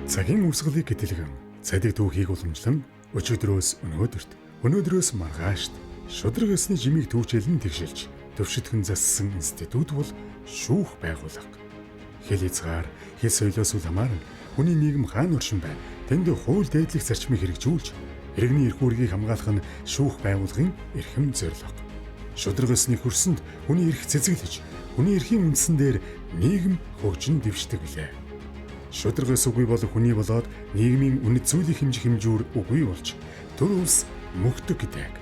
Цагийн урсгалыг гэтэлгэн, цадыг түүхийг уламжлан өчигдрөөс өнөөдөрт, өнөөдрөөс маргаашд шударга ёсны жимийг түүчээлэн тэгшилж, төвшөтгөн зассан институт бол шүүх байгууллага. Хэл хязгаар, хэл соёлоос үл хамааран хүний нийгэм хаана оршин байна, тэнд хууль дээдлэх зарчмыг хэрэгжүүлж, иргэний эрх үүргийг хамгаалах нь шүүх байгууллагын эрхэм зорилго. Шударга ёсны хөрсөнд хүний эрх цэцэглэж, хүний эрхийн үндсэн дээр нийгэм хөгжин дэвшдэг билээ. Шударга ёс үгүй бол хүний болоод нийгмийн үнэт зүйлийг хэмжих хэмжүүр үгүй болж төр улс мөхдөг гэдэг.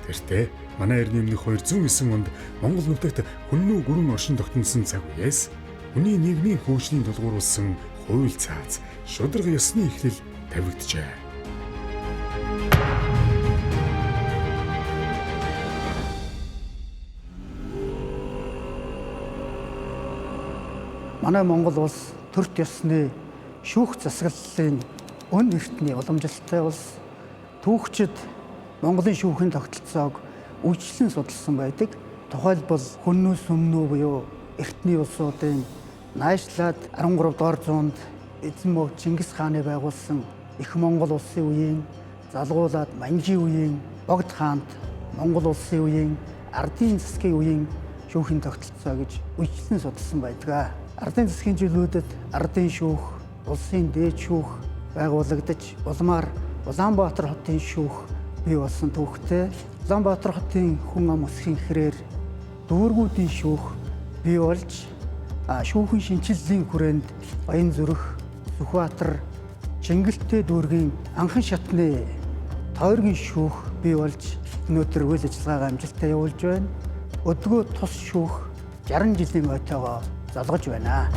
Тэртээ манай эртний өмнөх 209 онд Монгол нутагт хүннүү гүрэн оршин тогтносон цаг үеэс хүний нийгмийн хөгжлийн тулгуурласан хууль цаац шударга ёсны эхлэл тавигджээ. Манай Монгол улс төрт ёсны шүүх засаглалын өн эртний уламжлалтай улс. Түүхчид Монголын шүүхийн тогтолцоог үйлчлэн судалсан байдаг. Тухайлбал хүннүү сүмнүү буюу эртний улсуудын наашлаад 13 дугаар зуунд эзэн мог Чингис хааны байгуулсан их Монгол улсын үеийн залгуулад Манжи үеийн Богд хаант Монгол улсын үеийн ардын засгийн үеийн шүүхийн тогтолцоо гэж үйлчлэн судалсан байдаг. Ардын засгийн жилүүдэд ардын шүүх, улсын дээд шүүх байгуулагдаж, улмаар Улаанбаатар хотын шүүх бий болсон түүхтэй. Улаанбаатар хотын хүн ам өсөхийн хэрээр дүүргүүдийн шүүх бий болж, шүүхэн шинэчлэлийн хүрээнд Баян зүрх, Сүхбаатар, Чингэлтэй дүүргийн анхан шатны тойргийн шүүх бий болж өнөөдөр үйл ажиллагаагаа амжилттай явуулж байна. Өдгөө тус шүүх 60 жилийн ойтойгоо золгож байна.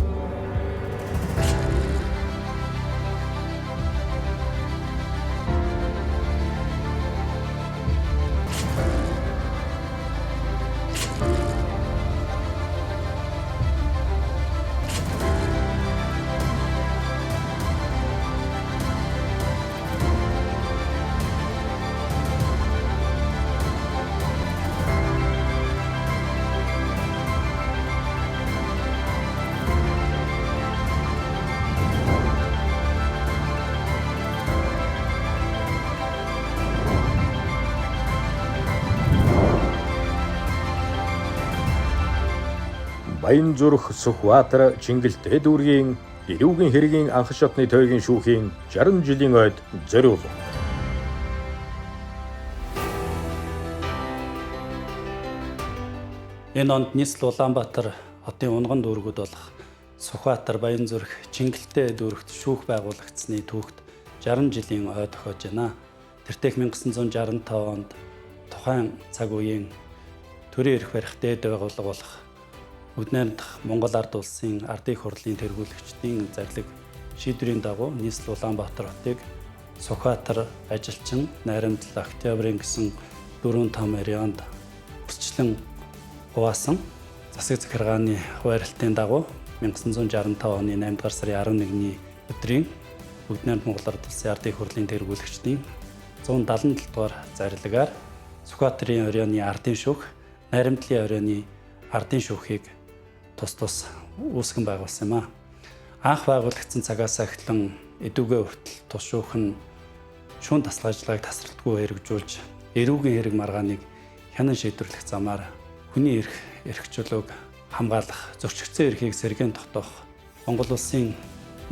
Баян зүрх Сүхбаатар Чингэлтэй дүүргийн эрүүгийн хэргийн анхан шатны тойргийн шүүхийн 60 жилийн ойд зориулв. Энэ онд нийслэл Улаанбаатар хотын унган дүүргүүд болох Сүхбаатар, Баян зүрх, Чингэлтэй дүүрэгт шүүх байгуулагдсны түүхт 60 жилийн ой тохиож байна. Тэртээх 1965 онд тухайн цаг үеийн төрийн эрх барих дээд байгууллага болох Бүгд найрамдах Монгол Ард Улсын Ардын их хурлын тэргүүлэгчдийн зарлиг шийдвэрийн дагуу нийслэл Улаанбаатар хотыг Сүхбаатар, Ажилчин, Найрамдал, Октябрийн гэсэн дөрвөн том районд хүсчлэн хуваасан. Засаг захиргааны хуваарлтын дагуу 1965 оны 8 дугаар сарын 11-ний өдрийн Бүгд найрамдах Монгол Ард Улсын Ардын их хурлын тэргүүлэгчдийн 177 дугаар зарлагаар Сүхбаатарын оройны ардын шүүх, Найрамдлын оройны ардын шүүхийг тус тус үүсгэн байгуулсан юм а. Анх байгуулагдсан цагаас эхлэн эдүүгээ хүртэл тус шүүх нь шүүн таслах ажиллагааг тасралтгүй хэрэгжүүлж, эрүүгийн хэрэг маргааныг хянан шийдвэрлэх замаар хүний эрх, эрх чөлөөг хамгаалах, зөрчигдсөн эрхийг сэргээн тогтоох, Монгол улсын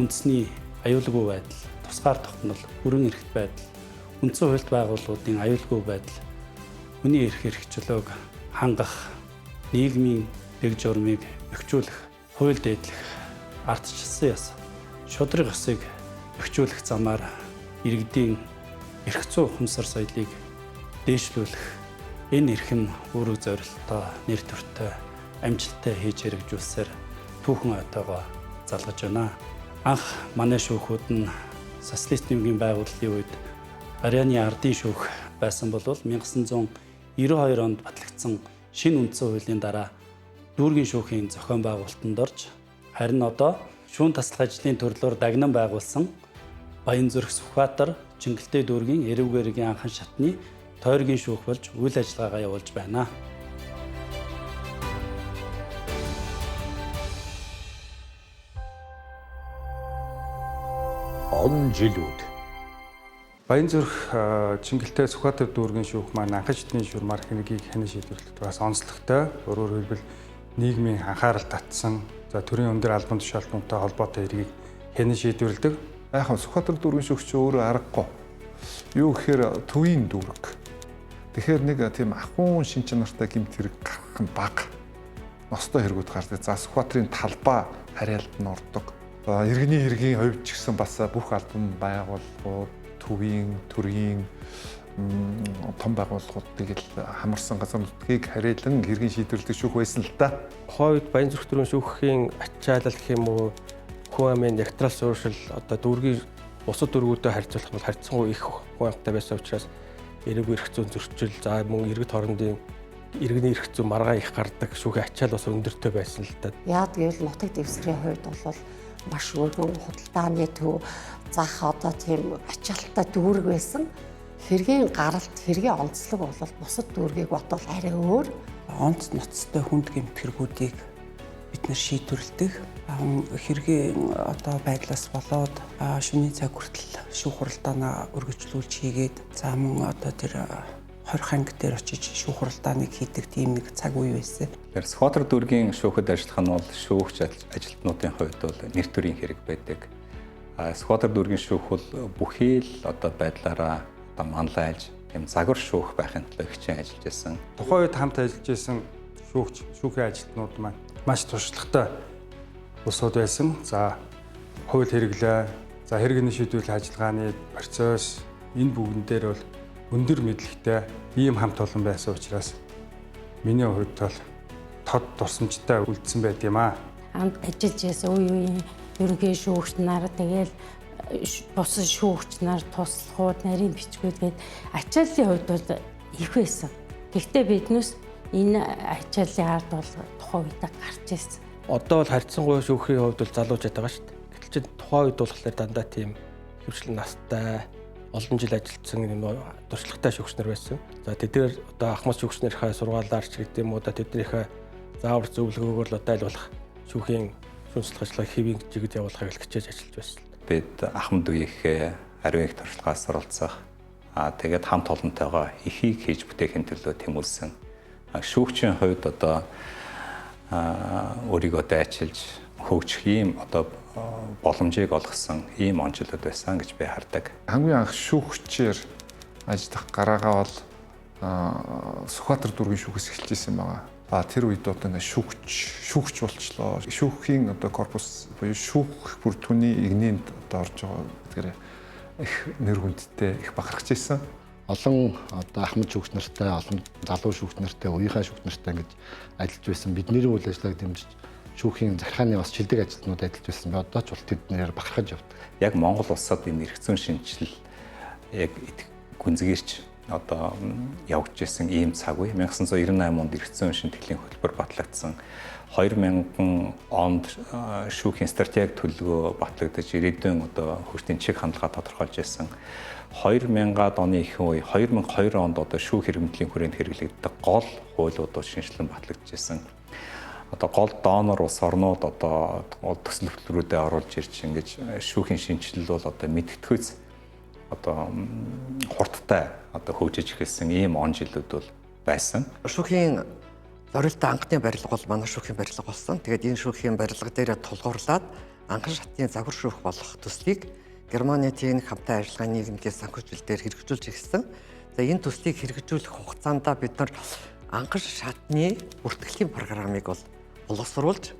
үндэсний аюулгүй байдал, тусгаар тогтнол, бүрэн эрхт байдал, үндсэн хуульд байгууллагуудын аюулгүй байдал, хүний эрх, эрх чөлөөг хангах, нийгмийн дэг журмыг өгчүүлэх, хууль дээдлэх, ардчилсан ёс, шудраг ёсыг өгчүүлэх замаар иргэдийн эрх зүй ухамсар соёлыг дээшлүүлэх энэ эрхэм үүрэг зорилтоо нэр төртэй амжилттай хийж хэрэгжүүлсээр түүхэн ойтойгоо залгаж байна. Анх манай шүүхүүд нь социалист нийгмийн байгууллын үед Арианы ардын шүүх байсан бол 1992 онд батлагдсан шинэ үндсэн хуулийн дараа дүүргийн шүүхийн зохион байгуулалтанд орж, харин одоо шүүн таслах ажлын төрлөөр дагнан байгуулсан Баян зүрх Сүхбаатар Чингэлтэй дүүргийн эрүүгэргийн анхан шатны тойргийн шүүх болж үйл ажиллагаагаа явуулж байна. олон жилүүд. Баянзүрх Чингэлтэй Сүхбаатар дүүргийн шүүх маань анхан шатны шурмаар хэргийг хянан шийдвэрлэхэд бас онцлогтой. Өөрөөр хэлбэл нийгмийн анхаарал татсан, за төрийн өндөр албан тушаалтнуудтай холбоотой хэргийг хянан шийдвэрлэдэг. Яг нь Сүхбаатар дүүргийн шүүх чи өөрөө аргагүй. Юу гэхээр төвийн дүүрэг. Тэгэхээр нэг тийм ахуйн шин чанартай гэмт хэрэг гарах нь бага. Ностой хэрэгүүд гардаг. За Сүхбаатарын талбай харьяалд нь ордог. Иргэний хэргийн хувьд ч гэсэн бас бүх албан байгууллагууд, төвийн, төрийн том байгууллагуудыг л хамарсан газар нутгийг харьяалан хэргийн шийдвэрлэдэг шүүх байсан л да. Тухайн үед Баянзүрх дүүргийн шүүхийн ачаалал гэх юм уу, хүн амын нягтрал сууршил одоо дүүргийн бусад дүүргүүдэд харьцуулах бол харьцангуй их хүн амтай байсан учраас эрэг эрх зүйн зөрчил, за мөн иргэд хоорондын иргэний эрх зүйн маргаан их гардаг, шүүхийн ачаал бас өндөртэй байсан л да. Яад гэвэл нутаг дэвсгэрийн хувьд бол маш өргөн худалдааны төв, зах одоо тийм ачаалттай дүүрэг байсан. Хэргийн гаралт, хэргийн онцлог бол бусад дүүргийг бодвол арай өөр. Онц ноцтой хүнд гэмт хэрэгүүдийг бид нэр шийдвэрлэдэг. Хэргийн одоо байдлаас болоод шөнийн цаг хүртэл шүүх хуралдаанаа өргөжлүүлж хийгээд, за мөн одоо тэр 20 анги дээр очиж шүүх хуралдааныг хийдэг тийм нэг цаг үе байсан. Тэгэхээр Сүхбаатар дүүргийн шүүхэд ажиллах нь бол шүүгч ажилтнуудын хувьд бол нэр төрийн хэрэг байдаг. Сүхбаатар дүүргийн шүүх бол бүхий л одоо байдлаараа одоо манлайлж юм загвар шүүх байхын төлөө хичээн ажиллаж байсан. Тухайн үед хамт ажиллаж байсан шүүгч, шүүхийн ажилтнууд маань маш туршлагатай улсууд байсан. За хууль хэрэглээ, за хэргийн шийдвэрлэх ажиллагааны процесс энэ бүгэн дээр бол өндөр мэдлэгтэй ийм хамт олон байсан учраас миний хувьд бол тод дурсамжтай үлдсэн байт юм аа. Хамт ажиллаж байсан үе үеийн ерөнхий шүүгч нар, тэгэл бусад шүүгч нар туслахууд, нарийн бичгүүд гээд ачааллын хувьд бол их байсан. Гэхдээ биднээс энэ ачааллын ард бол тухайн үед гарч ирсэн. Одоо бол харьцангуй шүүхийн хувьд бол залуучууд байгаа шүү дээ. Гэтэл чинь тухайн үед болохоор дандаа тийм хөвчлэн настай, олон жил ажилласан юм туршлагатай шүүгч нар байсан. За тэдгээр одоо ахмад шүүгч нарынхаа сургаалаар ч гэдэг юм уу да тэднийхээ заавар зөвлөгөөгөөр л одоо аль болох шүүхийн шүүмжлэх ажиллагааг хэвийн жигд явуулахыг л хичээж ажиллаж байсан. Бид ахмад үеийнхээ ариун их туршлагаас суралцах, тэгээд хамт олонтойгоо ихийг хийж бүтээхин төлөө тэмүүлсэн. Шүүгчийн хувьд одоо өөрийгөө дайчилж хөгжих ийм одоо боломжийг олгосон ийм онцлог байсан гэж би хардаг. Хамгийн анх шүүгчээр ажиллах гараагаа бол Сүхбаатар дүүргийн шүүхээс эхэлж ирсэн байгаа. Тэр үед одоо ингээ шүүгч болчлоо. Шүүхийн одоо корпус буюу шүүх бүр түүний игнэнд одоо орж байгаа гэдгээр их нэр хүндтэй их бахархаж ирсэн. Олон одоо ахмад шүүгч нартай, олон залуу шүүгч нартай, үеийнхаа шүүгч нартай ингэж ажиллаж байсан. Бидний үйл ажиллагааг дэмжиж шүүхийн захиргааны бас шилдэг ажилтнууд ажиллаж байсан. Би одоо ч бол тэднээр бахархаж явдаг. Яг Монгол улсад энэ эрх зүйн шинжил яг гүнзгийрч одоо явагдаж исэн ийм цаг үе. 1998 онд эрх зүйн шинтгэлийн хөтөлбөр батлагдсан. 2000 онд шүүхийн стратеги төлөвлөгөө батлагдаж, ирээдүйн одоо хөгжлийн чиг хандлага тодорхойлж ирсэн. 2000-ад оны ихэнх үе, 2002 онд одоо шүүх хэрэгмэдлийн хүрээнд хэрэглэгддэг гол хуулиуд шинжилэн батлагдаж ирсэн. Одоо гол донор улс орнууд одоо төсөл хөтөлбөрүүдэд оруулж ирж ингэж шүүхийн шинжилэл бол одоо мэдгэдэггүйц одоо хурдтай одоо хөгжиж эхэлсэн ийм он жилүүд бол байсан. Шүүхийн зориултын анхны барилга бол манай шүүхийн барилга болсон. Тэгээд энэ шүүхийн барилга дээр тулгуурлаад анхан шатны загвар шүүх болох төслийг Германы техник хамтын ажиллагааны нийгэмлэгийн санхүүжилт дээр хэрэгжүүлж ирсэн. За энэ төслийг хэрэгжүүлэх хугацаанд бид нар анхан шатны бүртгэлийн програмыг бол боловсруулж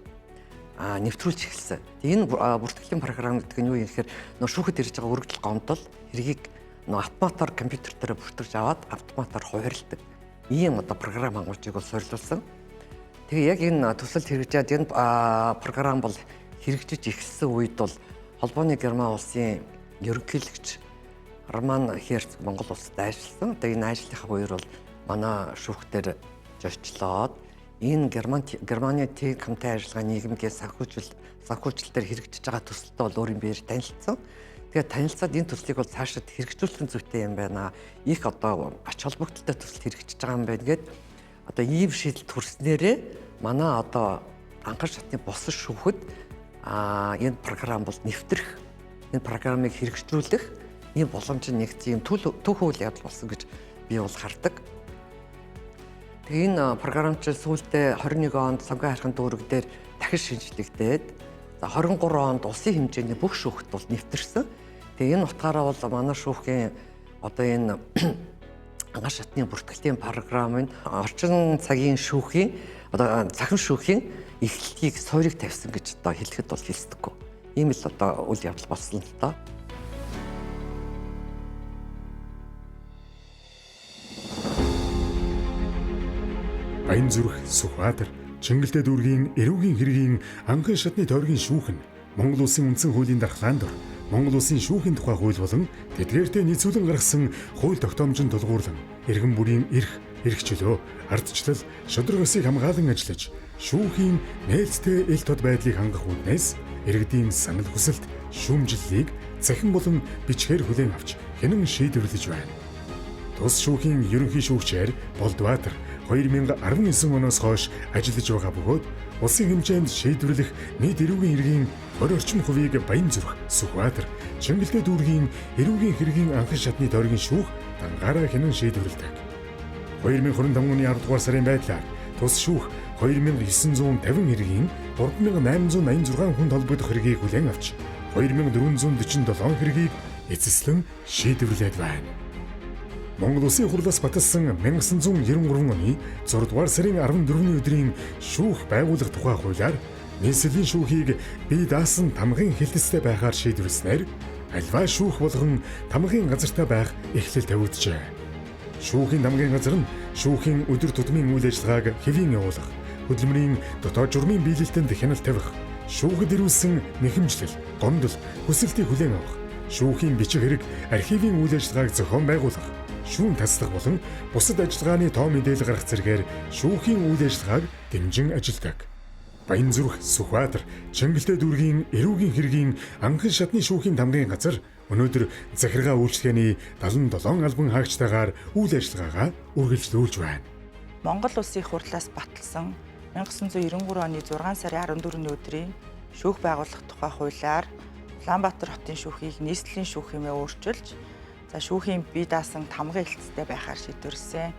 нэвтрүүлж эхэлсэн. Энэ бүртгэлийн програм гэдэг нь юу юм гэхээр нөө шүүхэд ирж байгаа өргөдөл гомдол хэргийг нөө автоматар компьютер дээр бүртгэж аваад автоматар хувиралдаг ийм одоо програм хангамжийг бол суурилуулсан. Тэгээ яг энэ төсөл хэрэгжээд энэ програм бол хэрэгжиж эхэлсэн үед бол Холбооны Герман улсын ерөнхийлөгч Роман Херц Монгол улсад ажилласан. Тэгээ энэ ажлынхаа үеэр бол манай шүүхтэр зорчлоод энэ Германы техник хамтын ажиллагааны нийгэмгийн санхүүжилтээр хэрэгжиж байгаа төсөлтөд бол өөрийн биеэр танилцсан. Тэгээд танилцаад энэ төслийг бол цаашид хэрэгжүүлэх зүйтэй юм байна. Их одоо ач холбогдолтой төсөл хэрэгжиж байгаа юм байна гэд одоо ийм шийдэл төрснээрээ манай одоо анхан шатны босож шүүхэд энэ програм бол нэвтрэх энэ программыг хэрэгжүүлэх ийм боломж нэгдсэн юм түүх үйл явдал болсон гэж би бол хардаг. Тэгээ энэ програм чинь сүүлдээ 21 онд Самгай хархан дүүрэг дээр дахин шинжлэгдээд, за 23 онд улсын хэмжээний бүх шүүхт бол нэвтэрсэн. Тэгээ энэ утгаараа бол манай шүүхийн одоо энэ ангааш шатны бүртгэлийн програм нь орчин цагийн шүүхийн одоо цахим шүүхийн эхлэлийг суурийг тавьсан гэж одоо хэлэхэд бол хэлсдэггүй. Ийм л одоо үйл явдал болсон л доо. Баянзүрх, Сүхбаатар, Чингэлтэй дүүргийн эрүүгийн хэргийн анхын шатны тойргийн шүүх нь Монгол Улсын үндсэн хуулийн дархлаан дор Монгол Улсын шүүхийн тухай хууль болон тэдгээртээ нийцүүлэн гаргасан хууль тогтоомжинд тулгуурлан иргэн бүрийн эрх, эрх чөлөө, ардчлал, шударга ёсыг хамгаалан ажиллаж шүүхийн нээлттэй ил тод байдлыг хангах үүднээс иргэдийн санал хүсэлт, шүүмжлэлийг цахим болон бичгээр хүлээн авч хянан шийдвэрлэж байна. Тус шүүхийн ерөнхий шүүгчээр Болдбаатар 2019 оноос хойш ажиллаж байгаа бөгөөд улсын хэмжээнд шийдвэрлэх нийт эрүүгийн хэргийн 20 орчим хувийг Баянзүрх, Сүхбаатар, Чингэлтэй дүүргийн эрүүгийн хэргийн анхан шатны тойргийн шүүх дангаараа хянан шийдвэрлэдэг. 2025 оны 10 дугаар сарын байдлаар тус шүүх 2950 хэргийн 3886 хүнд холбогдох хэргийг хүлээн авч 2447 хэргийг эцэслэн шийдвэрлээд байна. Монгол Улсын хурлаас баталсан 1993 оны 6 дугаар сарын 14-ний өдрийн шүүх байгуулах тухай хуулиар нийслэлийн шүүхийг бие даасан тамгын хэлтэцтэй байхаар шийдвэрлэснээр альва шүүх болгон тамгын газартай байх эхлэл тавигджээ. Шүүхийн тамгын газар нь шүүхийн өдөр тутмын үйл ажиллагааг хэвийн явуулах, хөдөлмөрийн дотоод журмын биелэлтэнд хяналт тавих, шүүхэд ирүүлсэн нэхэмжлэл, гомдол, хүсэлтийг хүлээн авах, шүүхийн бичих хэрэг архивын үйл ажиллагааг зохион байгуулах, шүүн таслах болон бусад ажиллагааны тоо мэдээлэл гаргах зэргээр шүүхийн үйл ажиллагааг дэмжин ажилладаг. Баянзүрх, Сүхбаатар, Чингэлтэй дүүргийн эрүүгийн хэргийн анхан шатны шүүхийн тамгын газар өнөөдөр захиргаа үйлчилгээний 77 албан хаагчтайгаар үйл ажиллагаагаа үргэлжлүүлж байна. Монгол Улсын хурлаас баталсан 1993 оны 6 сарын 14-ний өдрийн шүүх байгуулах тухай хуулиар Улаанбаатар хотын шүүхийг нийслэлийн шүүх хэмээн өөрчилж, за шүүхийн бие даасан тамгын хэлтстэй байхаар шийдвэрлэсэн.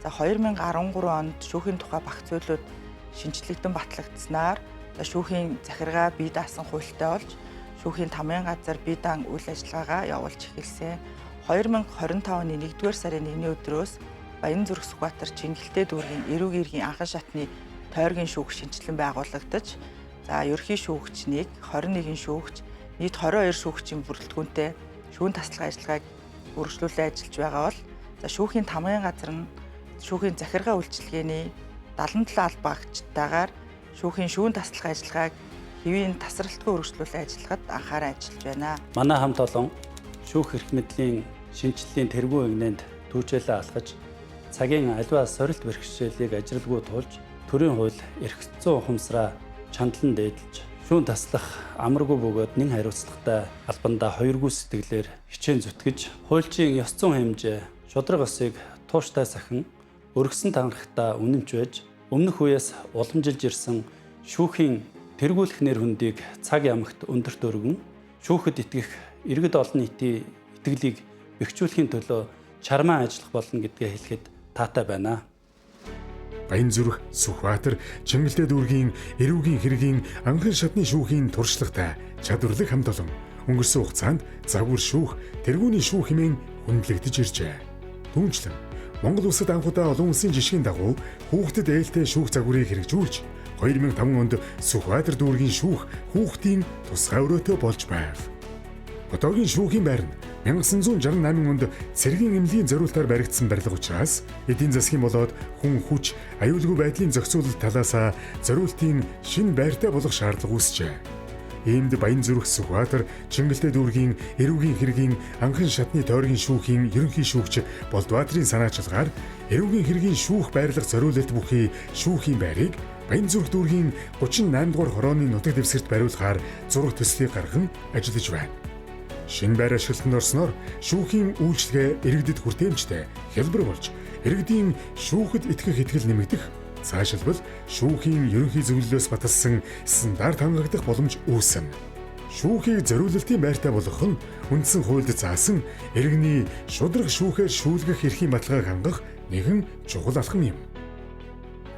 За 2013 онд шүүхийн тухай багц хуулиуд шинжлэгдэн батлагдсанаар за шүүхийн захиргаа бие даасан хуультай болж шүүхийн тамгын газар бие даан үйл ажиллагаагаа явуулж эхэлсэн. 2025 оны 1-р сарын 1-ний өдрөөс Баянзүрх, Сүхбаатар, Чингэлтэй дүүргийн эрүүг эргийн анхан шатны тойргийн шүүх шинжилэн байгуулагдаж, за ерөнхий шүүгч 1, 21 шүүгч, нийт 22 шүүгчийн бүрэлдэхүүнтэй шүүн таслах ажиллагааг үргэлжлүүлэн ажиллаж байгаа бол за шүүхийн тамгын газар нь шүүхийн захиргаа үйлчилгээний 77 албаагчтайгаар шүүхийн шүүн таслах ажиллагааг хэвийн тасралтгүй үргэлжлүүлэн ажиллахад анхааран ажиллаж байна. Манай хамт олон шүүх эрх мэдлийн шинжлэлийн тэргүүн эгнээнд түүжээлээ алхаж цагийн аливаа сорилт бэрхшээлийг ажралгүй туулж төрийн хууль эрх зүйн ухамсараа чандлан дээдэлж шүүн таслах амаргүй бөгөөд нэн хариуцлагатай албандаа хоёргүй сэтгэлээр хичээн зүтгэж хуульчийн ёс зүйн хэмжээ шударга ёсыг тууштай сахин өргөсөн танхимдаа үнэмж байж өмнөх үеэс уламжилж ирсэн шүүхийн тэргүүлэх нэр хүндийг цаг ямагт өндөрт өргөн шүүхэд итгэх иргэд олон нийтийн итгэлийг бэхжүүлэхийн төлөө чармаа ажиллах болно гэдгээ хэлэхэд таатай байна. Баянзүрх, Сүхбаатар, Чингэлтэй дүүргийн эрүүгийн хэргийн анхан шатны шүүхийн туршлагатай чадварлаг хамт олон өнгөрсөн хугацаанд загвар шүүх, тэргүүний шүүх хэмээн хүндлэгдэж иржээ. Түүнчлэн Монгол улсад анх удаа олон улсын жишгийн дагуу хүүхдэд ээлтэй шүүх загварыг хэрэгжүүлж 2005 онд Сүхбаатар дүүргийн шүүх хүүхдийн тусгай өрөөтэй болж байв. Одоогийн шүүхийн байр нь 1968 онд цэргийн эмнэлгийн зориултаар баригдсан барилга учраас эдийн засгийн болоод хүн хүч, аюулгүй байдлын зохицуулалт талаас зориултын шинэ байртай болох шаардлага үүсжээ. Иймд Баянзүрх, Сүхбаатар, Чингэлтэй дүүргийн эрүүгийн хэргийн анхан шатны тойргийн шүүхийн ерөнхий шүүгч Болдбаатарын санаачилгаар эрүүгийн хэргийн шүүх байрлах зориулалт бүхий шүүхийн байрыг Баянзүрх дүүргийн 38 дугаар хорооны нутаг дэвсгэрт бариулахаар зураг төслийг гарган ажиллаж байна. Шинэ байр ашиглалтанд орсноор шүүхийн үйлчилгээ иргэдэд хүртээмжтэй хялбар болж иргэдийн шүүхэд итгэх итгэл нэмэгдэх, цаашилбал шүүхийн ерөнхий зөвлөлөөс баталсан стандарт хангагдах боломж үүснэ. шүүхийг зориулалтын байртай болгох нь үндсэн хуульд заасан иргэний шударга шүүхээр шүүлгэх эрхийн баталгааг хангах нэгэн чухал алхам юм.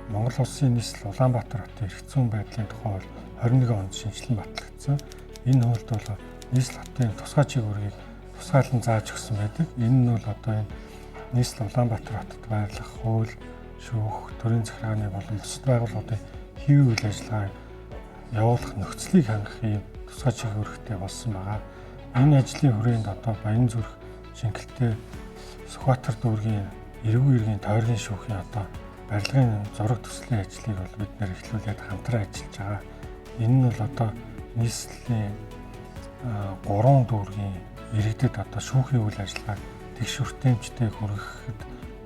Монгол улсын нийслэл Улаанбаатар хотын эрх зүйн байдлын тухай хууль 21 онд шинэчлэн батлагдсан. Энэ хуульд бол нийслэл хотын тусгай чиг үүргийг тусгаалan зааж өгсөн байдаг. Энэ нь бол одоо энэ нийслэл Улаанбаатар хотод байрлах хууль, шүүх, төрийн захиргааны болон бусад байгууллагуудын хэвийн үйл ажиллагааг явуулах нөхцөлийг хангах ийм тусгай чиг үүрэгтэй болсон байгаа. Энэ ажлын хүрээнд одоо Баянзүрх, Шингэлтэй, Сүхбаатар дүүргийн эргүү иргэн тойргийн шүүхийн одоо барилгын зураг төслийн ажлыг бол бид нэр эхлүүлээд хамтран ажиллаж байгаа. Энэ нь бол одоо нийслэлийн 3 дүүргийн иргэдэд одоо шүүхийн үйл ажиллагааг тэгш хүртээмжтэй хүргэхэд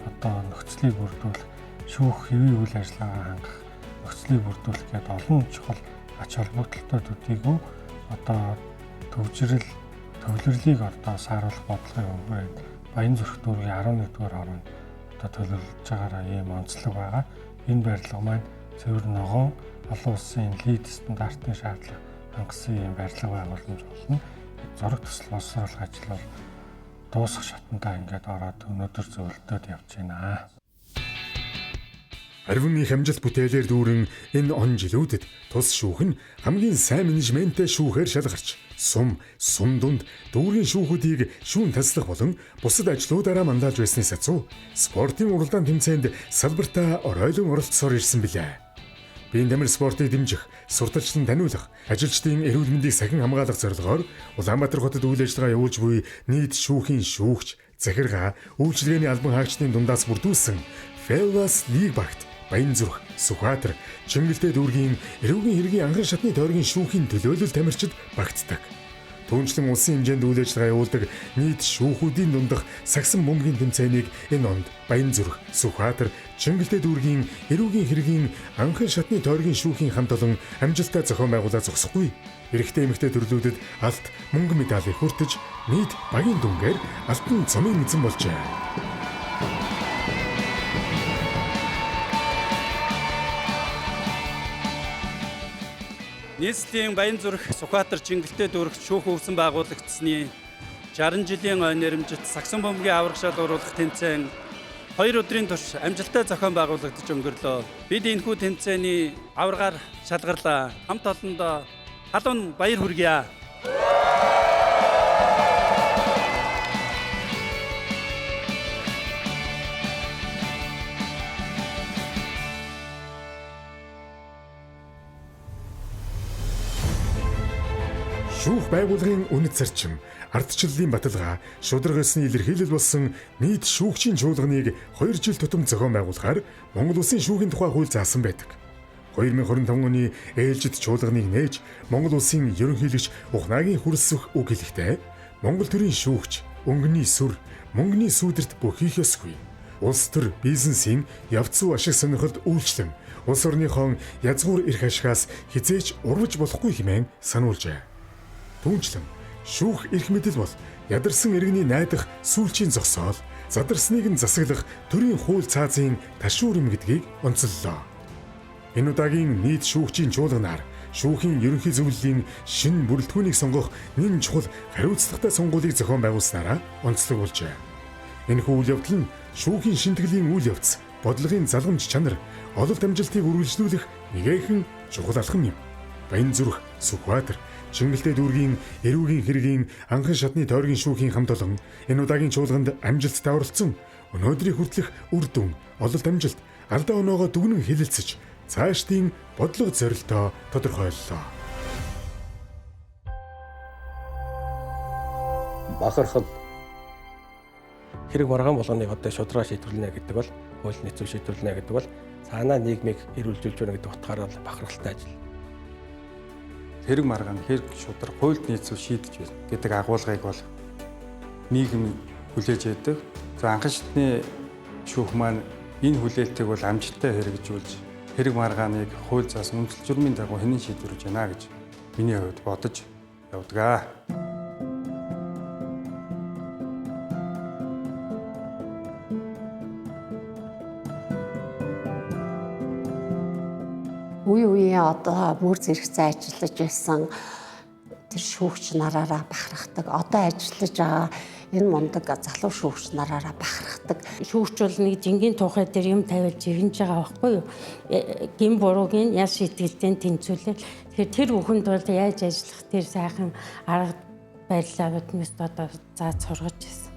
одоо нөхцөлийг бүрдүүлэх, шүүх хэвийн үйл ажиллагаа хангах нөхцөлийг бүрдүүлэх гэдэг олон чухал ач холбогдолтой төдийгүй одоо төвжирэл төвлөрлийг одоо сааруулах бодлогын хүрээнд Баянзүрх дүүргийн 11-р хороонд одоо төлөвлөж байгаараа ийм онцлог байгаа. Энэ барилга маань цэвэр ногоон олон улсын лид стандартын шаардлага хангасан ийм барилга байгууламж болно. Зураг төсөл боловсруулах ажил бол дуусах шатандаа ингээд ороод өнөөдөр зөвлөдөд явж байна. Аривын их амжилт бүтээлээр дүүрэн энэ он жилүүдэд тус шүүх нь хамгийн сайн менежменттэй шүүхээр шалгарч сум, сум дунд дүүргийн шүүхүүдийг шүүн таслах болон бусад ажлуудаараа манлайлж байсны сацуу спортын уралдаан тэмцээнд салбартаа оройлон оролцсоор ирсэн билээ. Биеийн тамир спортыг дэмжих, сурталчлан таниулах, ажилчдын эрүүл мэндийг сахин хамгаалах зорилгоор Улаанбаатар хотод үйл ажиллагаа явуулж буй нийт шүүхийн шүүгч, захиргаа, үйлчилгээний албан хаагчдын дундаас бүрдүүлсэн Fellas League багт Баянзүрх, Сүхбаатар, Чингэлтэй дүүргийн эрүүгийн хэргийн анхан шатны тойргийн шүүхийн төлөөлөл тамирчид багтдаг. Түүнчлэн улсын хэмжээнд үйл ажиллагаа явуулдаг нийт шүүхүүдийн дундах сагсан бөмбөгийн тэмцээнийг энэ онд Баянзүрх, Сүхбаатар, Чингэлтэй дүүргийн эрүүгийн хэргийн анхан шатны тойргийн шүүхийн хамт олон амжилттай зохион байгуулаад зогсохгүй. Эрэгтэй эмэгтэй төрлүүдэд алт мөнгө медалийг хүртэж нийт багийн дүнгээр алтан цомын эзэн болжээ. Нийслэлийн Баянзүрх, Сүхбаатар, Чингэлтэй дүүрэгт шүүх өвсөн байгуулагдсаны 60 жилийн ой нэрэмжит сагсан бөмбөгийн аварга шал уруулах тэмцээн 2 өдрийн турш амжилттай зохион байгуулагдаж өнгөрлөө. Бид энэхүү тэмцээний аваргаар шалгарлаа. Хамт олондоо халуун баяр хүргье. Шүүх байгууллагын үнэт зарчим, ардчлалын баталгаа, шударга ёсны илэрхийлэл болсон нийт шүүгчийн чуулганыг 2 жил тутам зохион байгуулахаар Монгол Улсын шүүхийн тухай хууль заасан байдаг. 2025 оны ээлжид чуулганыг нээж Монгол Улсын ерөнхийлөгч Ухнаагийн хүрэлсэх үг хэлэхдээ Монгол төрийн шүүгч, өнгөний сүр, мөнгөний сүүдэрт бүхийх ёсгүй. Улс төр бизнесийн явц зүй ашиг сонирхолд үйлчлэн улс орныхон язгуур эрх ашигаас хизээч урвж болохгүй хэмээн сануулжээ. Түүнчлэн шүүх эрх мэдэл бол ядарсан иргэний найдах сүүлчийн зогсоол, задарсныг нь засаглах төрийн хууль цаазын ташуур юм гэдгийг онцоллоо. Энэ удаагийн нийт шүүгчийн чуулганаар шүүхийн ерөнхий зөвлөлийн шинэ бүрэлдэхүүнийг сонгох нэн чухал хариуцлагатай сонгуулийг зохион байгуулснараа онцлог болжээ. Энэхүү үйл явдал нь шүүхийн шинтгэлийн үйл явц, бодлогын залгамж чанар, ололт амжилтыг үргэлжлүүлэх нэгэхэн чухал алхам юм. Баянзүрх, Сүхбаатар, Чингэлтэй дүүргийн эрүүгийн хэргийн анхан шатны тойргийн шүүхийн хамт олон энэ удаагийн чуулганд амжилттай оролцсон өнөөдрийн хүртэлх үр дүн, ололт амжилт, алдаа оноогоо дүгнэн хэлэлцэж цаашдын бодлого зорилтоо тодорхойллоо. Бахархал хэрэг маргаан болгоныг одоо шударга шийдвэрлэнэ гэдэг бол хууль нийцүү шийдвэрлэнэ гэдэг бол цаанаа нийгмийг эрүүлжүүлж байна гэдэг утгаараа бахархалтай ажил. Хэрэг маргаан, хэрэг шударга хуульд нийцүү шийдэж байна гэдэг агуулгыг бол нийгэм хүлээж байдаг. За анхан шатны шүүх маань энэ хүлээлтийг бол амжилттай хэрэгжүүлж хэрэг маргааныг хууль заасан үндэслэл журмын дагуу хэнэн шийдвэрлэж байна гэж миний хувьд бодож явдаг. Үе үеийн одоо мөр зэрэгцээ ажиллаж байсан тэр шүүгч нараараа бахархдаг. Одоо ажиллаж байгаа энэ мундаг залуу шүүгч нараараа бахархдаг. Шүүгч бол нэг жингийн тухай дээр юм тавиал жигнж байгаа байхгүй юу? Гин бурууг нь ял шийтгэлтэй тэнцвүүлээ. Тэгэхээр тэр бүхэнд бол яаж ажиллах тэр сайхан арга барилаа биднээс одоо зааж сургаж байсан.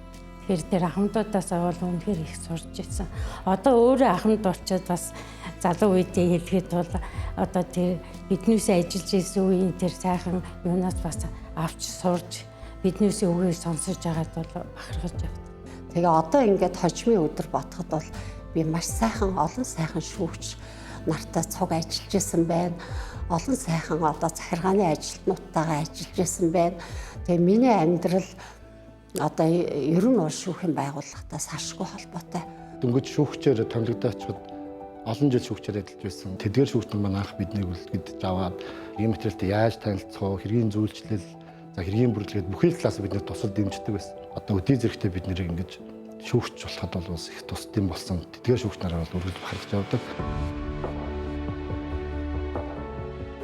Тэгэхээр тэр ахмадуудаас бол үнэхээр их сурч ирсэн. Одоо өөрөө ахмад болчоод бас залуу үедээ хэлэхэд бол одоо тэр биднээсээ ажиллаж исэн үеийн тэр сайхан юунаас бас авч сурж биднээсээ үгийг сонсож байгаад бол бахархаж явдаг. Тэгээ одоо ингээд хожмын өдөр бодоход бол би маш сайхан олон сайхан шүүгч нартай цуг ажиллаж исэн байна. Олон сайхан одоо захиргааны ажилтнуудтайгаа ажиллаж исэн байна. Тэгээ миний амьдрал одоо ер нь бол шүүхийн байгууллагатай саршгүй холбоотой. Дөнгөж шүүгчээр томилогдоод очиход олон жил шүүгчээр ажиллаж байсан. Тэдгээр шүүгч нар маань анх биднийг үлдгэж аваад хэргийн материалтай яаж танилцах вэ, хэргийн зүйлчлэл, за хэргийн бүрэлдэхүүн бүхэл талаас бид нэр тусал дэмждэг байсан. Одоо өдий зэрэгтэй бид нэрийг ингэж шүүгч болоход бол бас их тус дэм болсон. Тэдгээр шүүгч нараар бол үргэлж бахархаж явдаг.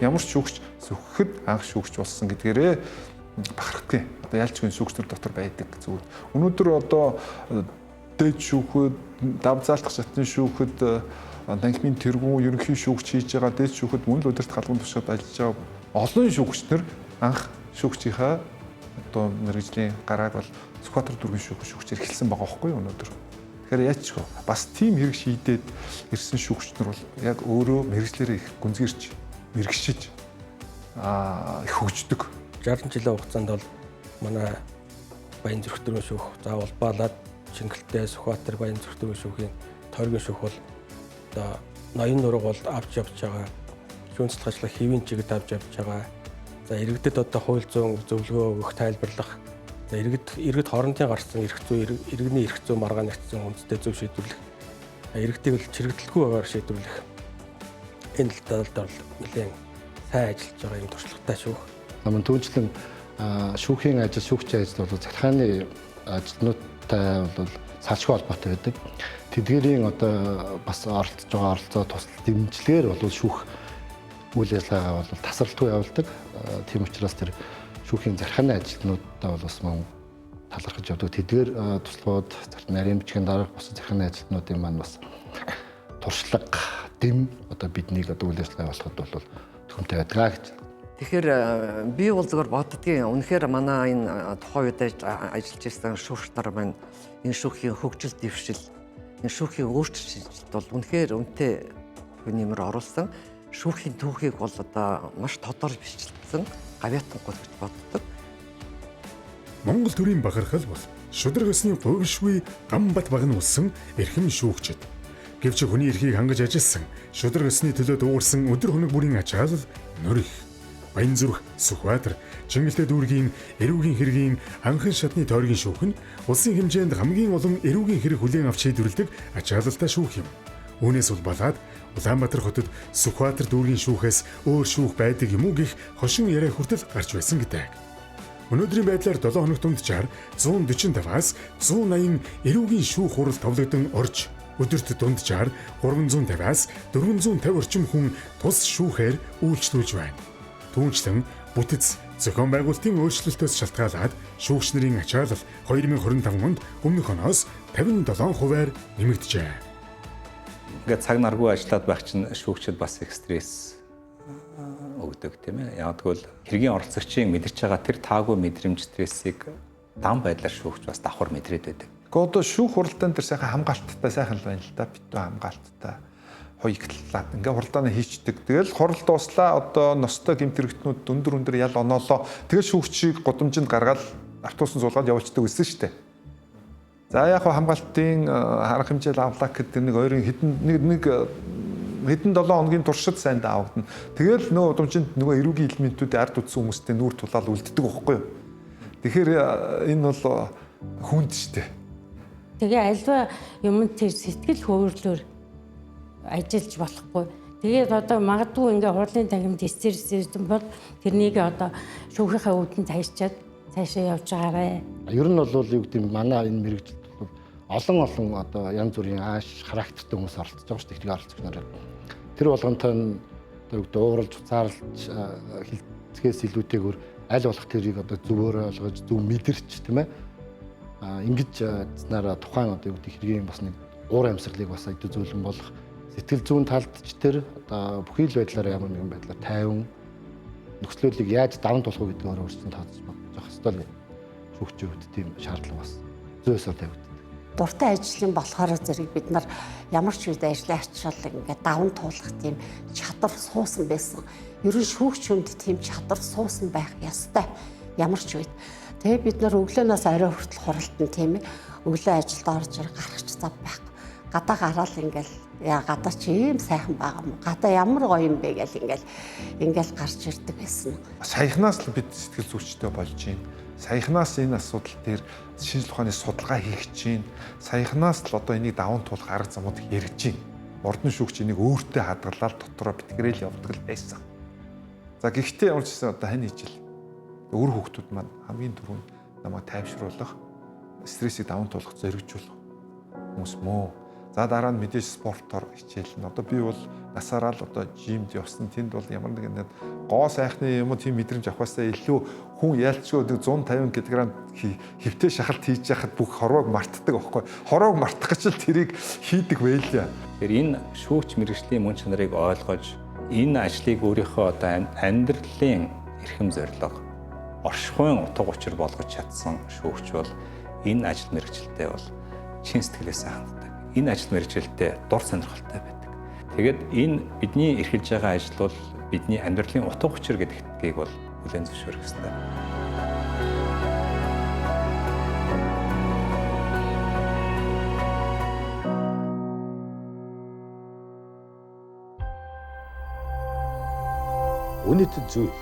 Ямар ч шүүгч сүхэхэд анх шүүгч болсон гэдгээрээ бахархдаг. Одоо ялч хүн шүүгч нар дотор байдаг зүйл. Өнөөдөр одоо дээд шүүхэд, дав заалтах шатны шүүхэд, танхимын тэргүүн, ерөнхий шүүгч хийж байгаа дээд шүүхэд мөн л өдөрт галгуун тушаад ажиллаж байгаа олон шүүгч нар анх шүүгчийнхаа одоо мэргэжлийн гарааг бол Сүхбаатар дүүргийн шүүгчээр эхэлсэн байгаа байхгүй юу өнөөдөр. Тэгэхээр яаж ч бас тийм хэрэг шийдээд ирсэн шүүгч нар бол яг өөрөө мэргэжлээрээ их гүнзгийрч, мэрэгшиж их хөгждөг. 60 жилийн хугацаанд бол манай Баян зүрх дүүргийн шүүх заавал баалаад Чингэлтэй, Сүхбаатар, Баян зүрх дүүргийн шүүхийн тойргийн шүүх бол одоо ноён нураг бол авч явж байгаа. Шүүн цэцлэг ажиллах хэвийн чигэд авч явж байгаа. За иргэдэд одоо хууль зүйн зөвлөгөө өгөх, тайлбарлах. За иргэд хоорондын гарсан эрх зүй, иргэний эрх зүй маргаан нэгтсэн үндэстэй зөв шийдвэрлэх. Иргэдийг бол чирэгдэлгүй байгаагаар шийдвэрлэх. Энэ талд бол нэлээд сайн ажиллаж байгаа юм туршлагатай шүүх. Мөн түүнчлэн шүүхийн ажил, шүүгчийн ажил бол захиргааны ажилтнуудтай бол салшгүй холбоотой байдаг. Тэдгээрийн одоо бас оролцож байгаа оролцоо тусал дэмжлэгээр бол шүүх үйл ажиллагаагаа бол тасралтгүй явуулдаг. Тийм учраас тэр шүүхийн захиргааны ажилтнуудтай бол бас мөн талархаж явдаг. Тэдгээр туслахууд нарийн бичгийн дарга бусад захиргааны ажилтнуудын маань бас туршлага, дэм одоо биднийг одоо үйл ажиллагаа явуулахад бол төхөмтэй байдаг гэж. Тэгэхээр би бол зөвхөн боддгийн. Үнэхээр манай энэ тухайн үед ажиллаж ирсэн шүүгч нар маань энэ шүүхийн хөгжил дэвшил, энэ шүүхийн өөрчлөлт бол үнэхээр үнэтэй нэмэр оруулсан. Шүүхийн түүхийг бол одоо маш тодор бичлсэн гавьяатангүй гэж боддог. Монгол төрийн бахархал бол шударга ёсны говьшгүй Ганбат баг нь улсан эрхэм шүүгчид. Гэвч хүний эрхийг хангаж ажилласан, шударга ёсны төлөө дуугарсан өдөр хоног бүрийн ачаалал нөр их. Баян зүрх, Сүхбаатар, Чингэлтэй дүүргийн эрүүгийн хэргийн анхан шатны тойргийн шүүх нь улсын хэмжээнд хамгийн олон эрүүгийн хэрэг хүлээн авч шийдвэрлэдэг ачаалалтай шүүх юм. Үүнээс улбалаад Улаанбаатар хотод Сүхбаатар дүүргийн шүүхээс өөр шүүх байдаг юм уу гэх хошин яриа хүртэл гарч байсан гэдэг. Өнөөдрийн байдлаар 7 хоног дунджаар 145-аас 180 эрүүгийн шүүх хурал товлогдон орж өдөрт дунджаар 350-аас 450 орчим хүн тус шүүхээр үйлчлүүлж байна. Түүнчлэн бүтэц зохион байгуулалтын өөрчлөлтөөс шалтгаалаад шүүгч нарын ачаалал 2025 онд өмнөх оноос 57%-аар нэмэгджээ. Ингээд цаг наргүй ажиллаад байх чинь шүүгчид бас их стресс өгдөг, тийм ээ. Яг тэгвэл хэргийн оролцогчийн мэдэрч байгаа тэр таагүй мэдрэмж стрессийг дан байдлаар шүүгч бас давхар мэдрээд байдаг. Гэхдээ одоо шүүх хуралдаан дээр сайхан хамгаалттай сайхан л байна л да. Битүү хамгаалттай хоёртлаад ингээ хуралдаанаа хийчдэг. Тэгэл хурал дууслаа, одоо ностой гэмт хэрэгтнүүд өндөр ял оноолоо. Тэгэл шүүгчийг гудамжинд гаргаад автобусан суулгаад явуулчихдаг байсан шүү дээ. За яг хамгаалтын харах хэмжээл авлаа гэдэг нэг ойрын хэдэн нэг хэдэн 7 хоногийн туршид сайн давагдана. Тэгэл нөө удамжинд нөгөө эрүүгийн элементүүдийн ард үтсэн хүмүүстэй нүүр тулаал үлддэг байхгүй юу? Тэгэхээр энэ бол хүнд шүү дээ. Тэгээ альва юм тэр сэтгэл хөөрлөөр ажиллаж болохгүй. Тэгээд одоо магадгүй ингээ хурлын танхимд стресс бол тэрнийг одоо шүүхийнхээ үүдэн цаашчаад цаашаа явж байгаарэ. Ер нь бол юу гэдэг нь манай энэ мэргэжилд бол олон одоо янз бүрийн ааш характертай хүмүүс оролцож байгаа шүү дээ. Хэрэг оролцогч нар. Тэр болгонтой нь одоо юу гэдэг ууралж, уцаарлж, Эцгээс илүүтэйгээр аль болох тэрийг одоо зөвөөр ойлгож, зөв мэдэрч, тийм ингэж цэснээр тухайн одоо юу гэдэг хэргийн бас нэг уур амьсгалыг бас айдуу зөөлөн болох, сэтгэл зүйн талд ч тэр одоо бүхий л байдлаар ямар нэгэн байдлаар тайван нөхцлөлийг яаж даван туулах вэ гэдгийг өөрсдөө тооцож бодож явах ёстой л шүүгчийн хувьд тийм шаардлага бас зүйсээр тавигддаг. Дуртай ажлын болохоор зэрэг бид нар ямар ч үед ажлын ачаал ингээд даван туулах тийм чадвар суусан байсан. Ер нь шүүгч хүнд тийм чадвар суусан байх ёстой. Ямар ч үед. Тэгээ бид нар өглөөнөөс орой хүртэл хуралдан, тийм ээ. Өглөө ажилд орж гарах ч зав байхгүй. Гадаа гараал ингээл яа гадаа чи ийм сайхан байгаа юм. Гадаа ямар гоё юм бэ гэл ингээл гарч ирдэг байсан. Саяхнаас л бид сэтгэл зүйчтэй болж байна. Саяхнаас энэ асуудал дээр шинжлэх ухааны судалгаа хийх гэж байна. Саяхнаас л одоо энийг даван туулах арга замууд яригдж байна. Мордон шүүгч энийг өөртөө хадгалаад дотроо битгэрэл явдаг л байсан. За гэхдээ ямар ч гэсэн одоо хань ижил өөр хүүхдүүд маань хамгийн түрүүнд намайг тайвшруулах, стрессийг даван туулах, зоригжуулах хүмүүс мөө. За дараа нь мэдээж спортоор хичээлнэ. Одоо би бол насаараа л одоо жимд явсан. Тэнд бол ямар нэгэн гоо сайхны юм уу тийм мэдрэмж авахаасаа илүү хүн ялчгүй 150 кг хөвтэй шахалт хийж яхад бүх хорвоог мартдаг аахгүй. Хорвоог мартах гэж л тэрийг хийдэг байлаа. Тэгэхээр энэ шүүгч мэргэжлийн мөн чанарыг ойлгож энэ ажлыг өөрийнхөө одоо амьдралын эрхэм зорилго, оршихуйн утга учир болгож чадсан шүүгч бол энэ ажил мэргэжилтэд бол чин сэтгэлээсээ ханддаг. Энэ ажил мэргэжилтэд дур сонирхолтой байдаг. Тэгээд энэ бидний эрхэлж байгаа ажил бол бидний амьдралын утга учир гэдгийг бол хүлээн зөвшөөрөх ёстой. Үнэт зүйл.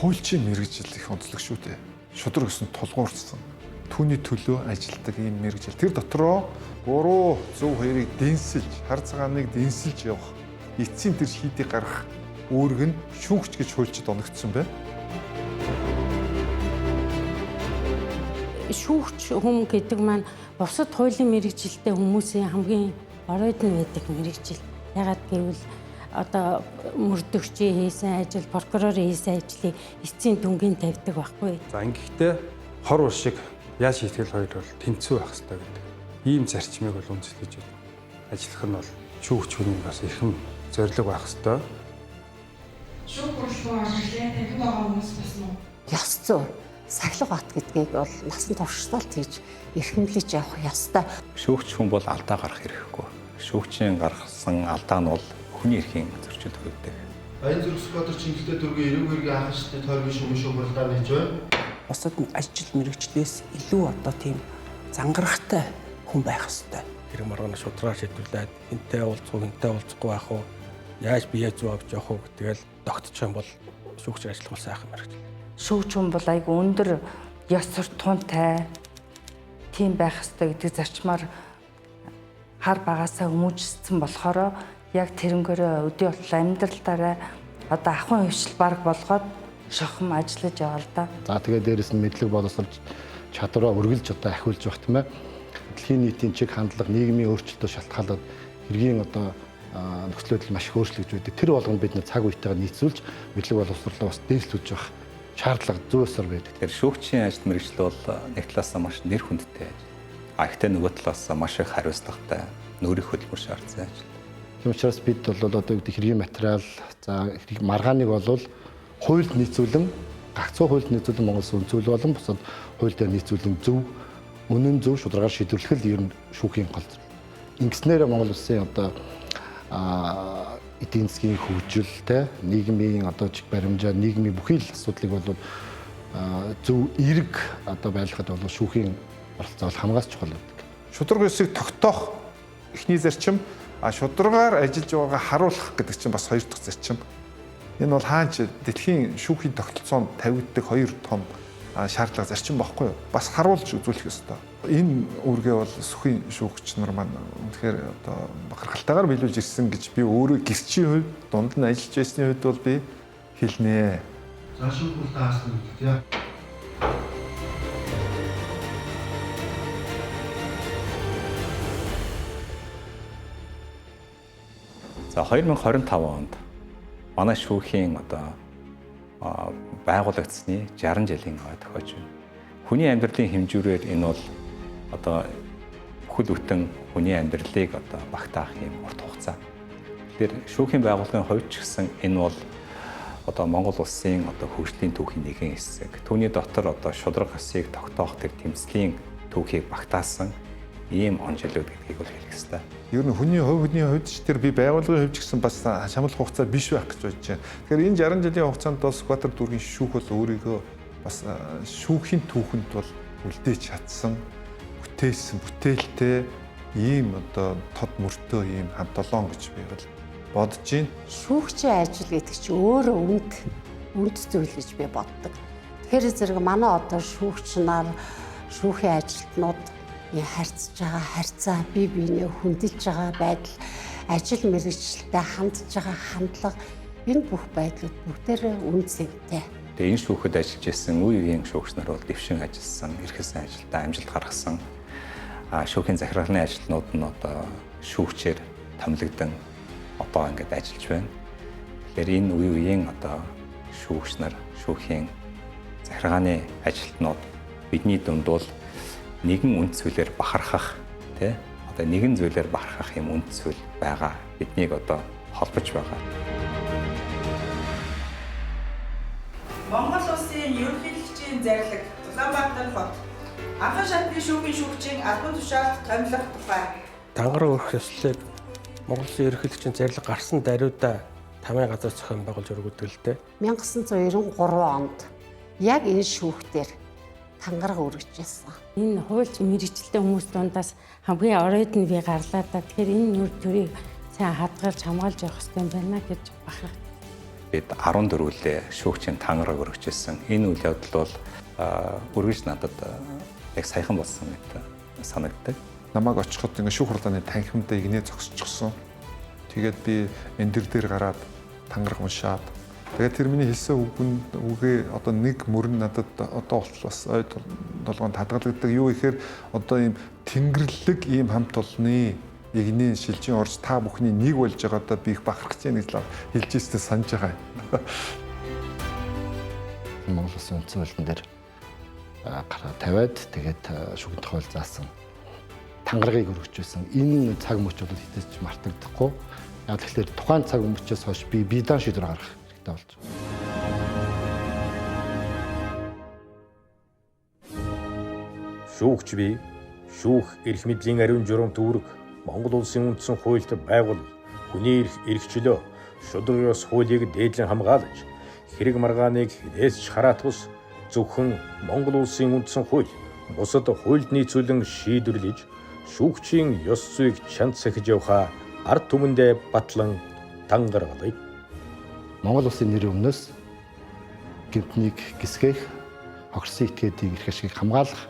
Хуульчийн мэргэжил их онцлог шүү дээ. Шудраг өсөн тулгуурсан. Түүний төлөө ажилтдаг ийм мэргэжил. Тэр дотроо буруу зөв хоёрыг дэнсэлж, хар цагааныг дэнсэлж явах, эцсийн тэр шийдийг гаргах үүрэг нь шүүгч гэж хуульчид оногдсон байна. Шүүгч хүм гэдэг маань бусад хуулийн мэргэжилтэй хүмүүсийн хамгийн оройд нь байдаг мэргэжил. Ягаад гэвэл одоо мөрдөгчийн хийсэн ажил, прокурорын хийсэн ажлыг эцсийн дүнгийн тавьдаг байхгүй. За ингэхдээ хор ус шиг яаж шийтгэл хоёр бол тэнцүү байх ёстой гэдэг. Ийм зарчмыг бол үндэслэж ажиллах нь бол шүүгч хүний бас эрхэм зорилго байх ёстой. Шүүх хурлын ажиглаа танхимд байгаа хүмүүс бас мөн. Ёс зүй, сахилга бат гэдгийг бол насан туршдаа л тэгж эрхэмлэж явах ёстой. Шүүгч хүн бол алдаа гарах хэрэггүй. Шүүгчийн гаргасан алдаа нь бол хүний эрхийн зөрчилд хүргэдэг. Баян зүрх Сүхбаатар Чингэлтэй дүүргийн эрүүг хэргийн анхан шатны тойргийн шүүхийн шүүх хуралдаа нээж байна. Бусад ажил мэргэжлээс илүү одоо тийм зангарахтай хүн байх ёстой. Тэр маргаана шудраар шийдвэрлээд хинтээ уулзах уу, хинтээ уулзахгүй байх уу, яаж бие зүү авч явах уу гэдгээл тогтчих юм бол шүүгч ажиллах бол сайхан мэргэжил. Шүүгч хүн бол айгүй өндөр ёс суртахуунтай тийм байх ёстой гэдэг зарчмаар хар багасаа хүмүүжсэн болохоор яг тэрнгээрээ өдий болтол амьдралдаараа одоо ахуйн хөвшил баг болгоод шохом ажиллаж байгаа л да. За тэгээ дээрэс нь мэдлэг боловсрол чадвараа үргэлж одоо ахиулж явах, тийм ээ. Дэлхийн нийтийн чиг хандлага, нийгмийн өөрчлөлтөөр шалтгаалаад хэргийн одоо нөхцөл байдал маш их өөрчлөгдөж байдаг. Тэр болгонд бид нар цаг үетэйгээ нийцүүлж мэдлэг боловсролоо бас дээшлүүлж явах шаардлага зүйсээр байдаг. Тэгэхээр шүүгчийн ажил мэргэжил бол нэг талаасаа маш нэр хүндтэй ажил. А гэхдээ нөгөө талаасаа маш их хариуцлагатай, нүүрийг хөдөлмөр шаардсан ажил. Тийм учраас бид бол одоо гэдэг хэргийн материал, за маргааныг бол хуульд нийцүүлэн, гагцхүү хуульд нийцүүлэн Монгол улсын үнцүүл болон бусад хууль дээр нийцүүлэн зөв, үнэн зөв шударгаар шийдвэрлэх л ер нь шүүхийн гол зүйл. Ингэснээр Монгол улсын одоо эдийн засгийн хөгжил, нийгмийн одоо чиг баримжаа, нийгмийн бүхий л асуудлыг бол зөв эерэг одоо байлгахад бол шүүхийн оролцоо бол хамгаас чухал байдаг. Шударга ёсыг тогтоох эхний зарчим, шударгаар ажиллаж байгаагаа харуулах гэдэг чинь бас хоёр дахь зарчим. Энэ бол хаанч дэлхийн шүүхийн тогтолцоонд тавигддаг хоёр том шаардлага зарчим байхгүй юу? Бас харуулж үзүүлэх ёстой. Энэ үүргээ бол сүхийн шүүгч нар маань үнэхээр одоо бахархалтайгаар биелүүлж ирсэн гэж би өөрөө гэрчийн хувьд, дунд нь ажиллаж байсны хувьд бол би хэлнэ. За шүүх хуралдаа хаасан гэдэг. За 2025 онд манай шүүхийн одоо байгуулагдсны 60 жилийн ой тохиож байна. Хүний амьдралын хэмжүүрээр энэ бол одоо бүхэл бүтэн хүний амьдралыг одоо багтаах юм урт хугацаа. Тэгэхээр шүүхийн байгууллагын хувьд ч гэсэн энэ бол одоо Монгол улсын одоо хөгжлийн түүхийн нэгэн хэсэг. Түүний дотор одоо шударга ёсыг тогтоох тэр тэмцлийн түүхийг багтаасан ийм он жилүүд гэдгийг бол хэлэх ёстой. Ер нь хүний хувь хүний хувьд ч тэр би байгууллагын хувьд ч гэсэн бас шамлах хугацаа биш байх гэж бодож байна. Тэгэхээр энэ 60 жилийн хугацаанд бол Сүхбаатар дүүргийн шүүх бол өөрийгөө бас шүүхийн түүхэнд бол үлдээж чадсан, бүтээсэн, бүтээлтэй ийм одоо тод мөртөө ийм хамт олон гэж би бол бодож байна. Шүүгчийн ажил гэдэг чинь өөрөө үнд зүйл гэж би боддог. Тэгэхээр зэрэг манай одоо шүүгч нар, шүүхийн ажилтнууд харьцаж байгаа харьцаа, бие биенээ хүндэлж байгаа байдал, ажил мэргэжилтэд хандж байгаа хандлага, энэ бүх байдлууд бүгдээрээ үн цэнтэй. Тэгээ энэ шүүхэд ажиллаж исэн үе үеийн шүүгч нар бол дэвшин ажилласан, эрхэлсэн ажилдаа амжилт гаргасан. Шүүхийн захиргааны ажилтнууд нь одоо шүүгчээр томилогдсон одоо ингээд ажиллаж байна. Тэгэхээр энэ үе үеийн одоо шүүгч нар, шүүхийн захиргааны ажилтнууд бидний дунд бол нэгэн үнд зүйлээр бахархах тий одоо нэгэн зүйлээр бахархах юм үнд зүйл байгаа. Биднийг одоо холбож байгаа. Монгол улсын ерөнхийлөгчийн зарлиг Улаанбаатар хот анхан шатны шүүхийн шүүгчийн албан тушаалд томилох тухай. Тангараг өргөх ёслолыг Монгол улсын ерөнхийлөгчийн зарлиг гарсан даруйдаа тамийн газар зохион байгуулж өргөдөг л дээ. 1993 онд яг энэ шүүхтэр тангараг өргөж байсан. Энэ хуульч мэргэжилтэй хүмүүс дундаас хамгийн оройд нь би гарлаа да. Тэгэхээр энэ нүр төрийг сайн хадгалж хамгаалж явах хэрэгтэй байна гэж бахарх. Бид 14-лээ шүүгчийн тангараг өргөж байсан. Энэ үйл явдал бол үргэлж надад яг саяхан болсон мэт санагддаг. Намайг очиход ингээ шүүх хурлааны танхимдаа игнэ зогсчихсон. Тэгээд би эндэр дээр гараад тангараг уншаад тэгээд тэр миний хэлсэн үгээ одоо нэг мөрөн надад одоо болтол бас ой толгойд хадгалагддаг. Юу гэхээр одоо ийм тэнгэрлэг ийм хамт олонны игнэ шилжин орж та бүхний нэг болж байгаадаа би их бахархаж байна гэж хэлж ирсээ санаж байгаа юм. Монгол улсын үндсэн хуулийн дээр гараа тавиад тэгээд шүүхийн тухай заасан тангарагийг өргөж байсан. Энэ цаг мөч бол хэзээ ч мартагдахгүй. Яг тэгэхээр тухайн цаг мөчөөс хойш би биедан шийдвэр гаргах хэрэгтэй болж байна. Шүүгч бий, шүүх эрх мэдлийн ариун журам төвөрг Монгол улсын үндсэн хуульд байгуул хүний эрх эрхчлөө шударга ёс хуулийг дээдлэн хамгаалж хэрэг маргааныг хэнээс ч хараатгус зөвхөн Монгол улсын үндсэн хууль бусад хуульд нийцүүлэн шийдвэрлэж шүүгчийн ёс зүйг чанд сахиж явхаа ард түмэндээ батлан тангаргалъя. Монгол улсын нэрийн өмнөөс гэмтнийг гисгэх, хохирсон этгээдийг эрх ашгийг хамгаалах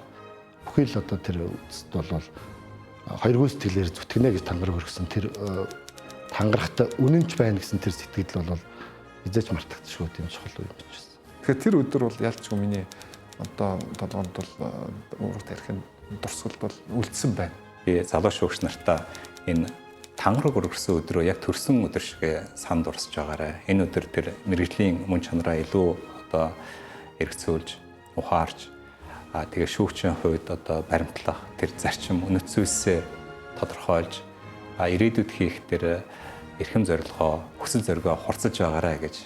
бүхий л одоо тэр үндсэд бол хоёргүй сэтгэлээр зүтгэнэ гэж тангараг өргөсөн тэр тангарахт үнэнч байна гэсэн тэр сэтгэл бол хэзээ ч мартагдчихгүй тийм чухал үе юм биш. Тэгэхээр тэр өдөр бол ялчгүй миний одоо толгойд бол уурах тарихын дурсгалд бол үлдсэн байна. Би залуу шүүгч нартаа энэ тангараг өргөсөн өдрөө яг төрсөн өдөр шиг санд урсж байгаарай. Энэ өдөр тэр мэргэжлийн мөн чанараа илүү одоо эргцүүлж, ухаарч тэгээ шүүгчийн хувьд одоо баримтлах тэр зарчим үнэт зүйлсээ тодорхойлж ирээдүйд хийх тэр эрхэм зорилгоо, хүсэл зоригоо хурцлж байгаарай гэж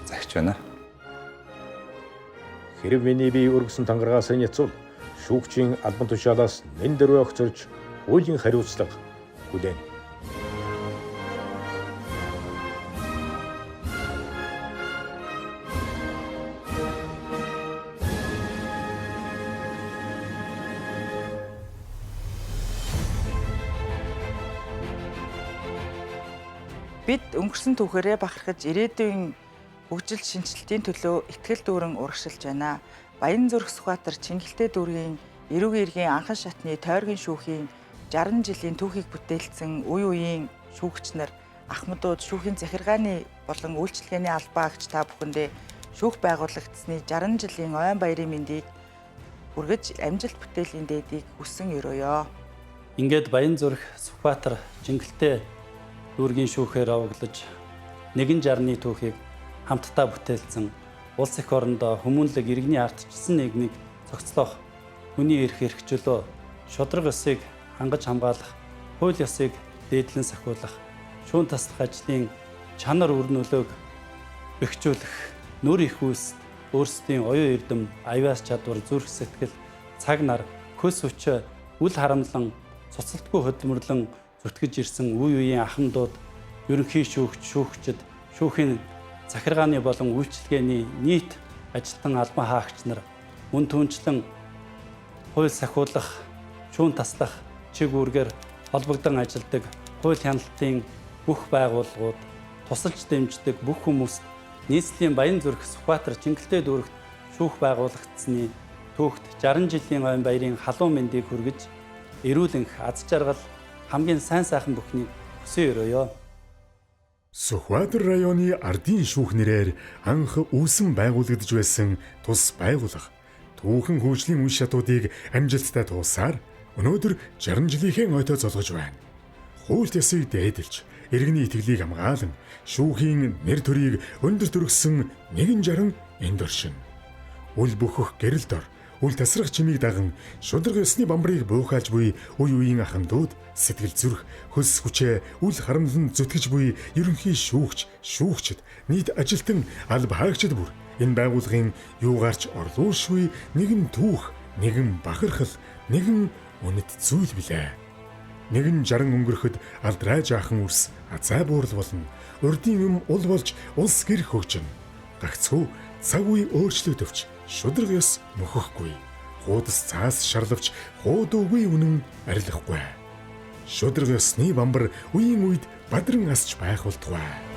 загч байна. Хэрв миний бие өргөсөн тангарагаас няцвал шүүгчийн албан тушаалаас нэн дөрвөө огцорч хуулийн хариуцлага хүлээнэ. Бид өнгөрсөн түүхээрээ бахархаж ирээдүйн хөгжил шинэчлэлтийн төлөө ихтгэл дүүрэн урагшилж байна. Баян зүрх Сүхбаатар Чингэлтэй дүүргийн эрүүгийн эргийн анхан шатны тойргийн шүүхийн 60 жилийн түүхийг бүтээлсэн үе үеийн шүүгч нар, ахмадууд, шүүхийн захиргааны болон үйлчилгээний албаа агч та бүхэндээ шүүх байгуулагдсны 60 жилийн ойн баярын мэндийг хүргэж амжилт бүтээлийн дээдийг хүссэн өрөөё. Ингээд Баян зүрх Сүхбаатар Чингэлтэй дүүргийн шүүхээр овоглож 160-ны түүхийг хамтдаа бүтээлцэн улс эх орондоо хүмүүнлэг иргэний ардчилсан нийгмийг цогцлоох хүний эрх эрхчлөө шударга ёсыг хангаж хамгаалах, хууль ёсыг дээдлэн сахиулах, шүүн таслах ажлын чанар үр нөлөөг бэхжүүлэх, нүр их үйлс өөрсдийн оюун эрдэм, аюул чадвар, зүрх сэтгэл, цаг нар, хөлс хүчээ үл харамлан цуцалтгүй хөдөлмөрлөн зүтгэж ирсэн үе үеийн ахмадууд, ерөнхий шүүгч, шүүгчид, шүүхийн захиргааны болон үйлчилгээний нийт ажилтан албан хаагч нар мөн түнчлэн хууль сахиулах, шүүн таслах чиг үүргээр холбогдон ажилладаг хууль хяналтын бүх байгууллагууд, тусалж дэмждэг бүх хүмүүст нийслэлийн Баян-Зүрх Сүхбаатар Чингэлтэй дүүрэгт шүүх байгуулагдсаны түүхт 60 жилийн ойн баярын халуун мэндийг хүргэж, эрүүл энх, аз жаргал, хамгийн сайн сайхан бүхнийг хүсэн өрөөё. Сүхбаатар районы ардын шүүх нэрээр анх үүсэн байгуулагдж байсан тус байгууллага түүхэн хөгжлийн үе шатуудыг амжилттай туулсаар өнөөдөр 60 жилийнхээ ойтой золгож байна. Хууль ёсыг дээдэлж, иргэний итгэлийг хамгаалан, шүүхийн нэр төрийг өндөр төрөсөн 160 энд оршино. Үл бөхөх гэрэл дор, үл тасрах чимийг даган шударга ёсны бамбарыг буухайлж буй үе үеийн ахмадууд, сэтгэл зүрх, хөлс хүчээ үл харамлан зүтгэж буй ерөнхий шүүгч, шүүгчид, нийт ажилтан, алба хаагчид бүр энэ байгууллагын юугаарч орлуушгүй нэгэн түүх, нэгэн бахархал, нэгэн үнэт зүйл билээ. Нэгэн 60 өнгөрөхөд алдраа жаахан үрс азай буурал болно. Урдын юм ул болж улс гэр хөгжинэ. Гагцхүү цаг үе өөрчлөгдөвч шударга ёс мөхөхгүй. Хуудас цаас шарлавч хуудуугүй үнэн арилахгүй. Шударга ёсны бамбар үеийн үед бадран асч байх болтугай.